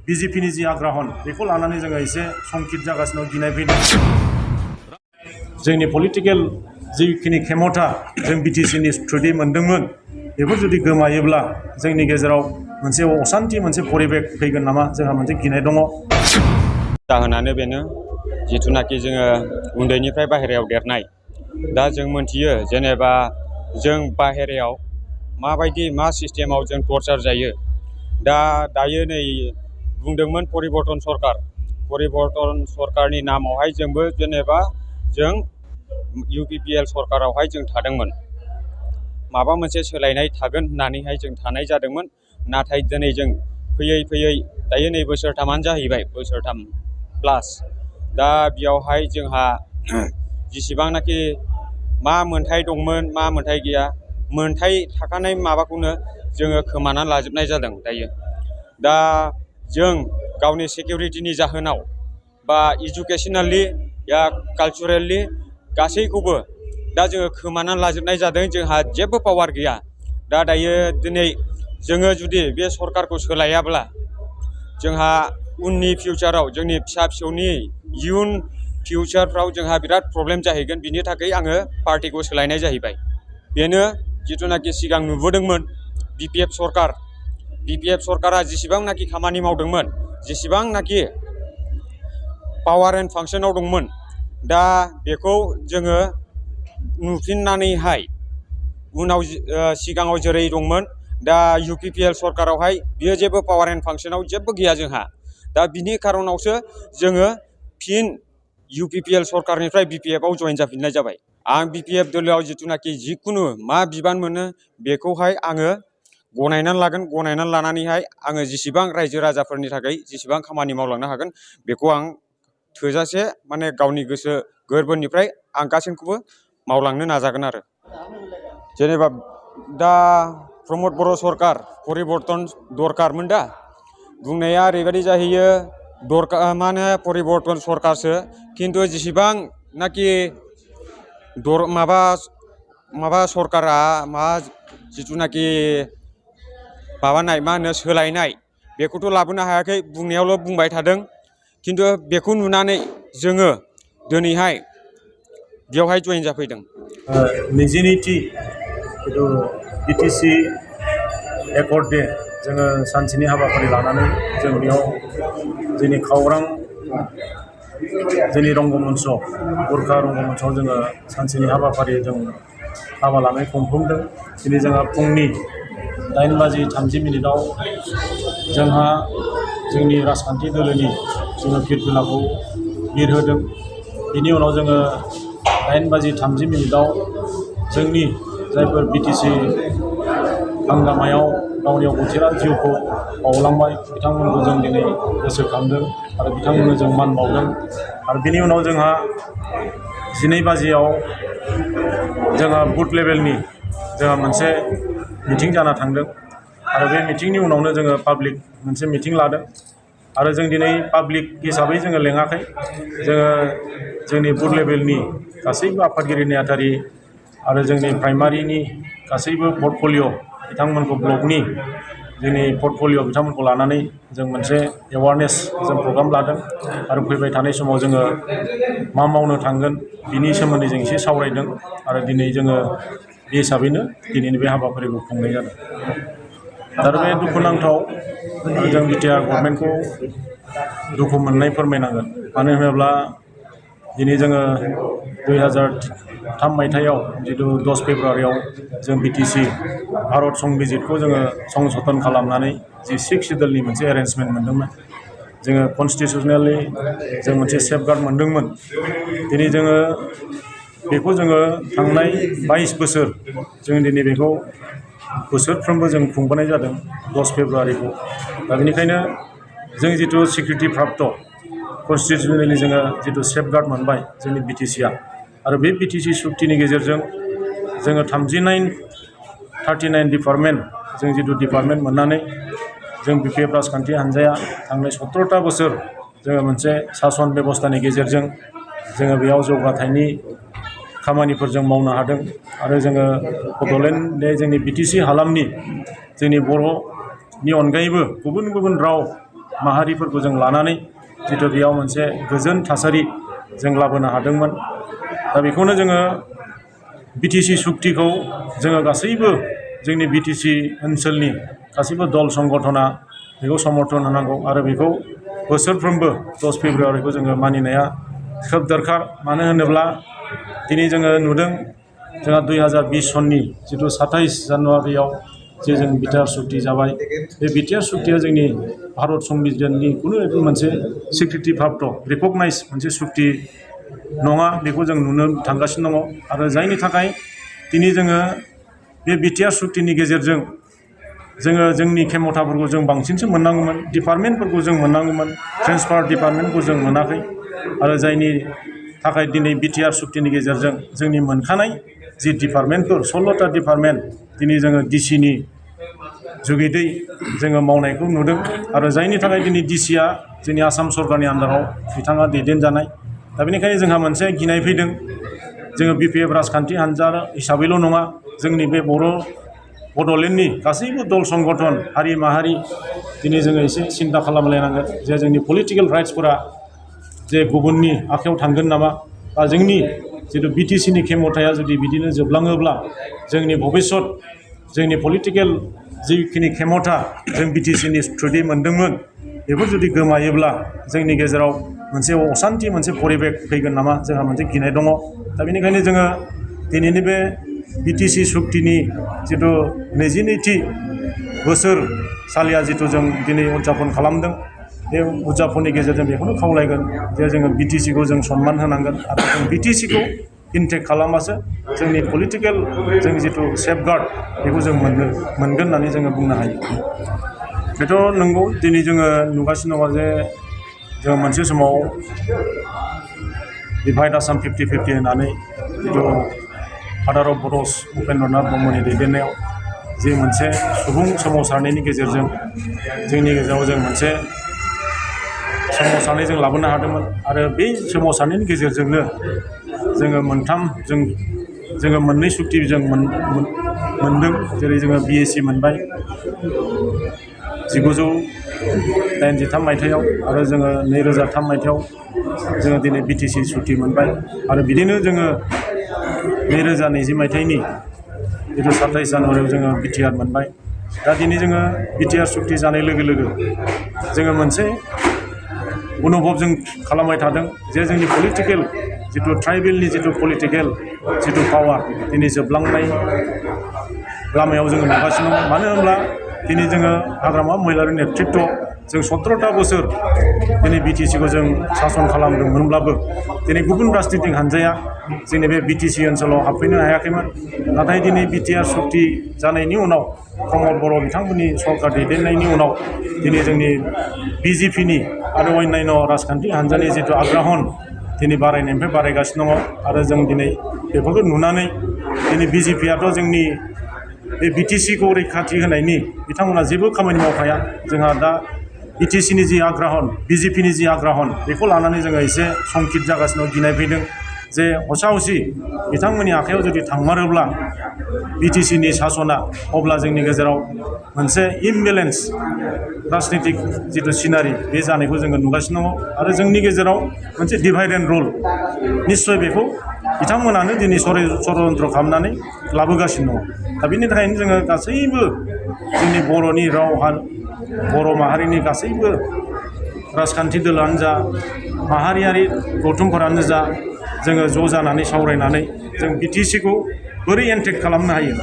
BJPनि जि आग्राहन बेखौ लानानै जोङो एसे संकित जागासिनो गिनाय फैदों। जोंनि पलिटिकेल जिखिनि खेमथा जों BTCनि थ्रुयै मोनदोंमोन बेफोर जुदि गोमायोब्ला जोंनि गेजेराव मोनसे असान्थि मोनसे परिबेक फैगोन नामा जोंहा मोनसे गिनाय दङ। जाहोनानो बेनो जिथुनाखि जोङो उन्दैनिफ्राय बाहेरायाव देरनाय दा जों मोनथियो जेनेबा जों बाहेरायाव माबायदि मा सिस्टेमाव जों टर्चार जायो। दायो नै बुंदोंमोन परिबर्तन सरकारनि नामावहाय जोंबो जेनेबा जों UPPL सरकारावहाय जों थादोंमोन। माबा मोनसे सोलायनाय थागोन होननानैहाय जों थानाय जादोंमोन। नाथाय दिनै जों फैयै फैयै दायो नै बोसोरथामानो जाहैबाय, बोसोरथाम प्लास। दा बेयावहाय जोंहा जेसेबांनाखि मा मोन्थाय दंमोन मा मोन्थाय गैया, मोन्थाय थाखानाय माबाखौनो जोङो खोमानानै लाजोबनाय जादों दायो। दा जों गावनि सिकिउरिटिनि जाहोनाव बा इडुकेसनेलि या कालचारेलि गासैखौबो दा जोङो खोमानानै लाजोबनाय जादों। जोंहा जेबो पावार गैया। दायो दिनै जोङो जुदि बे सरकारखौ सोलायाब्ला जोंहा उननि फिउचाराव जोंनि फिसा फिसौनि इयुन फिउचारफ्राव जोंहा बिराद प्रब्लेम जाहैगोन। बिनि थाखाय आङो पार्टिखौ सोलायनाय जाहैबाय। बेनो जिथुनाखि सिगां नुबोदोंमोन BPF सरकारा जेसेबांनाखि खामानि मावदोंमोन, जेसेबांनाखि पावार एन्ड फांसनाव दंमोन, दा बेखौ जोङो नुफिननानैहाय उनाव सिगाङाव जेरै दंमोन दा UPPL सरकारावहाय बियो जेबो पावार एन्ड फांसनाव जेबो गैया जोंहा। दा बिनि खारनावसो जोङो फिन UPPL सरकारनिफ्राय BPFआव जइन जाफिननाय जाबाय। आं BPF दोलोआव जिथुनाखि जिखुनु मा बिबान मोनो बेखौहाय आङो गनायनानै लागोन। गनायनानै लानानैहाय आङो जेसेबां रायजो राजाफोरनि थाखाय जेसेबां खामानि मावलांनो हागोन बेखौ आं थोजासे माने गावनि गोसो गोरबोनिफ्राय आं गासैखौबो मावलांनो नाजागोन आरो। जेनेबा दा प्रमद बर' सरकार परिबर्तन दरकारमोन दा बुंनाया ओरैबायदि जाहैयो मा होनो परिबर्तन सरकारसो, खिन्थु जेसेबांनाखि माबा सरकारा जिथुनाखि माबानाय मा होनो सोलायनाय बेखौथ' लाबोनो हायाखै, बुंनायावल' बुंबाय थादों। खिन्थु बेखौ नुनानै जोङो दिनैहाय बेवहाय जइन जाफैदों। 22थि जिथु BTC एकर्ड दे जोङो सानसेनि हाबाफारि लानानै जों बेयाव जोंनि खावरां जोंनि रंगमन्च गोरखा रंगमन्चआव जोङो सानसेनि हाबाफारि जों हाबा लानाय खुंफुंदों। दिनै जोंहा फुंनि 8:30 जोंहा जोंनि राजखान्थि दोलोनि जोङो फिरफिलाखौ बिरहोदों। बिनि उनाव जोङो 8:30 जोंनि जायफोर BTC हांगामायाव गावनि अबथिरा जिउखौ बावलांबाय बिथांमोनखौ जों दिनै गोसोखांदों आरो बिथांमोननो जों मान बावदों। आरो बिनि उनाव जोंहा 12 जोंहा बुथ लेभेलनि जोंहा मोनसे मिटिं जाना थांदों। आरो बे मिटिंनि उनावनो जोङो पाब्लिक मोनसे मिटिं लादों। आरो जों दिनै पाब्लिक हिसाबै जोङो लेङाखै, जोङो जोंनि बुथ लेभेलनि गासैबो आफादगिरि नेहाथारि आरो जोंनि प्राइमारिनि गासैबो पर्टफलिय' बिथांमोनखौ ब्लकनि जोंनि पर्टफलिय' बिथांमोनखौ लानानै जों मोनसे एवारनेस जों प्रग्राम लादों। आरो फैबाय थानाय समाव जोङो मा मावनो थांगोन बिनि सोमोन्दै जों एसे सावरायदों। आरो दिनै जोङो बे हिसाबैनो दिनैनि बे हाबाफारिखौ खुंनाय जादों। आरो बे दुखुनांथाव जों बिटिआर गभर्नमेन्टखौ दुखु मोननाय फोरमायनांगोन। मानो होनोब्ला दिनै जोङो 2003 मायथाइयाव जिथु 10 फेब्रुवारियाव जों BTC भारत संबिजितखौ जोङो संशोधन खालामनानै जि 6 सिडुलनि मोनसे एरेन्जमेन्ट मोनदोंमोन, जोङो कनस्टिटिउसनेलि जों मोनसे सेफगार्ड मोनदोंमोन। दिनै जोङो बेखौ जोङो थांनाय 22 बोसोर जों दिनै बेखौ बोसोरफ्रोमबो जों खुंबोनाय जादों 10 फेब्रुवारिखौ। दा बेनिखायनो जों जिथु सिक्युरिटि प्राप्त कनस्टिटिउसनेलि जोङो जिथु सेफगार्ड मोनबाय जोंनि BTCआ, आरो बे BTC सुक्तिनि गेजेरजों जोङो 39 डिपार्टमेन्ट जों जिथु डिपार्टमेन्ट मोननानै जों BPF राजखान्थि हान्जाया थांनाय 17ता बोसोर जोङो मोनसे सासन बेबस्थानि गेजेरजों जोङो बेयाव जौगाथायनि खामानिफोर जों मावनो हादों। आरो जोङो बड'लेण्ड जोंनि BTC हालामनि जोंनि बर'नि अनगायैबो गुबुन गुबुन राव माहारिफोरखौ जों लानानै जितु बेयाव मोनसे गोजोन थासारि जों लाबोनो हादोंमोन। दा बेखौनो जोङो BTC सुक्तिखौ जोङो गासैबो जोंनि BTC ओनसोलनि गासैबो दल संगठना बेखौ समर्थन होनांगौ आरो बेखौ बोसोरफ्रोमबो 10 फेब्रुवारिखौ जोङो मानिनाया खोब दरखार। मानो होनोब्ला दिनै जोङो नुदों जोंहा 2020 सननि जितु 27 जानुवारियाव जे जों बिटिआर सुक्ति जाबाय, बे बिटिआर सुक्तिया जोंनि भारत संबिधाननि खुनु मोनसे स्वीकृति प्राप्त रिकगनाइज मोनसे सुक्ति नङा, बेखौ जों नुनो थांगासिनो दङ। आरो जायनि थाखाय दिनै जोङो बे बिटिआर सुक्तिनि गेजेरजों जोङो जोंनि खेमथाफोरखौ जों बांसिनसो मोननांगौमोन, डिपार्टमेन्टफोरखौ जों मोननांगौमोन, ट्रेन्सफार डिपार्टमेन्टखौ जों मोनाखै। आरो जायनि थाखाय दिनै बिटिआर सुक्तिनि गेजेरजों जोंनि मोनखानाय जि डिपार्टमेन्टफोर 16टा डिपार्टमेन्ट दिनै जोङो डिसिनि जुगिदै जोङो मावनायखौ नुदों। आरो जायनि थाखाय दिनै डिसिआ जोंनि आसाम सरकारनि आन्दाराव बिथाङा दैदेनजानाय। दा बेनिखायनो जोंहा मोनसे गिनाय फैदों, जोङो BPF राजखान्थि हान्जा हिसाबैल' नङा, जोंनि बे बड'लेण्डनि गासैबो दल संगठन हारि माहारि दिनै जोङो एसे सिन्था खालामलायनांगोन जे जोंनि पलिटिकेल राइट्सफोरा जे गुबुननि आखायाव थांगोन नामा, बा जोंनि जितु BTCनि खेमथाया जुदि बिदिनो जोबलाङोब्ला जोंनि भबिष्यत जोंनि पलिटिकेल जिखिनि खेमथा जों BTCनि थ्रुयै मोनदोंमोन बेफोर जुदि गोमायोब्ला जोंनि गेजेराव मोनसे असान्थि मोनसे परिबेक फैगोन नामा, जोंहा मोनसे गिनाय दङ। दा बेनिखायनो जोङो दिनैनि बे BTC सुक्तिनि जितु 22थि बोसोरसालिया जितु जों दिनै उदजापन खालामदों, बे उदजापननि गेजेरजों बेखौनो खावलायगोन जे जोङो BTCखौ जों सनमान होनांगोन आरो जों BTCखौ इन्टेक्ट खालामबासो जोंनि पलिटिकेल जों जितु सेफगार्ड बेखौ जों मोनगोन होननानै जोङो बुंनो हायो। बेथ' नंगौ, दिनै जोङो नुगासिनो दङ जे जों मोनसे समाव डिभाइड आसाम 50-50 होननानै जितु फादार अफ बड'स उपेन्द्रनाथ ब्रह्मनि दैदेननायाव जे मोनसे सुबुं सोमावसारनायनि गेजेरजों जोंनि गेजेराव जों मोनसे सोमावसारनाय जों लाबोनो हादोंमोन। आरो बे सोमावसारनायनि गेजेरजोंनो जोङो जोङो मोननै सुक्ति जों मोनदों। जेरै जोङो BAC मोनबाय 1983 मायथाइयाव आरो जोङो 2003 मायथाइयाव जोङो दिनै BTC सुक्ति मोनबाय। आरो बिदिनो जोङो 2020 मायथाइनि जितु 27 जानुवारियाव जोङो BTR मोनबाय। दा दिनै जोङो BTR सुक्ति जानाय लोगो लोगो जोङो मोनसे अनुभब जों खालामबाय थादों जे जोंनि पलिटिकेल जितु ट्राइबेलनि जितु पलिटिकेल जितु पावार दिनै जोबलांनाय लामायाव जोङो नुगासिनो दङ। मानो होनब्ला दिनै जोङो हाग्रामा महिलारि नेतृत्व जों 17टा बोसोर दिनै BTCखौ जों सासन खालामदोंमोनब्लाबो दिनै गुबुन राजनितिक हान्जाया जोंनि बे BTC ओनसोलाव हाबफैनो हायाखैमोन। नाथाय दिनै BTR सुक्ति जानायनि उनाव प्रमद बर' बिथांमोननि सरकार दैदेननायनि उनाव दिनै जोंनि BJPनि आरो अन्यान्य राजखान्थि हान्जानि जितु आग्राहन दिनै बारायनायनिफ्राय बारायगासिनो दङ। आरो जों दिनै बेफोरखौ नुनानै दिनै BJPआथ' जोंनि बे BTCखौ रैखाथि होनायनि बिथांमोना जेबो खामानि मावखाया। जोंहा दा BTCनि जि आग्राहन, BJPनि जि आग्राहन, बेखौ लानानै जोङो एसे संकित जागासिनो गिनाय फैदों जे हसा हसि बिथांमोननि आखायाव जुदि थांमारोब्ला BTCनि सासना, अब्ला जोंनि गेजेराव मोनसे इमबेलेन्स राजनितिक जितु सिनारि बे जानायखौ जोङो नुगासिनो दङ। आरो जोंनि गेजेराव मोनसे डिभाइड एन्ड रुल निस्सय बेखौ बिथांमोनानो दिनै षड्यन्त्र खालामनानै लाबोगासिनो दङ। दा बेनि थाखायनो जोङो गासैबो जोंनि बर'नि राव बर' माहारिनि गासैबो राजखान्थि दोलोआनो जा, माहारियारि गौथुमफोरानो जा, जोङो ज' जानानै सावरायनानै जों BTCखौ बोरै एन्टेक खालामनो हायो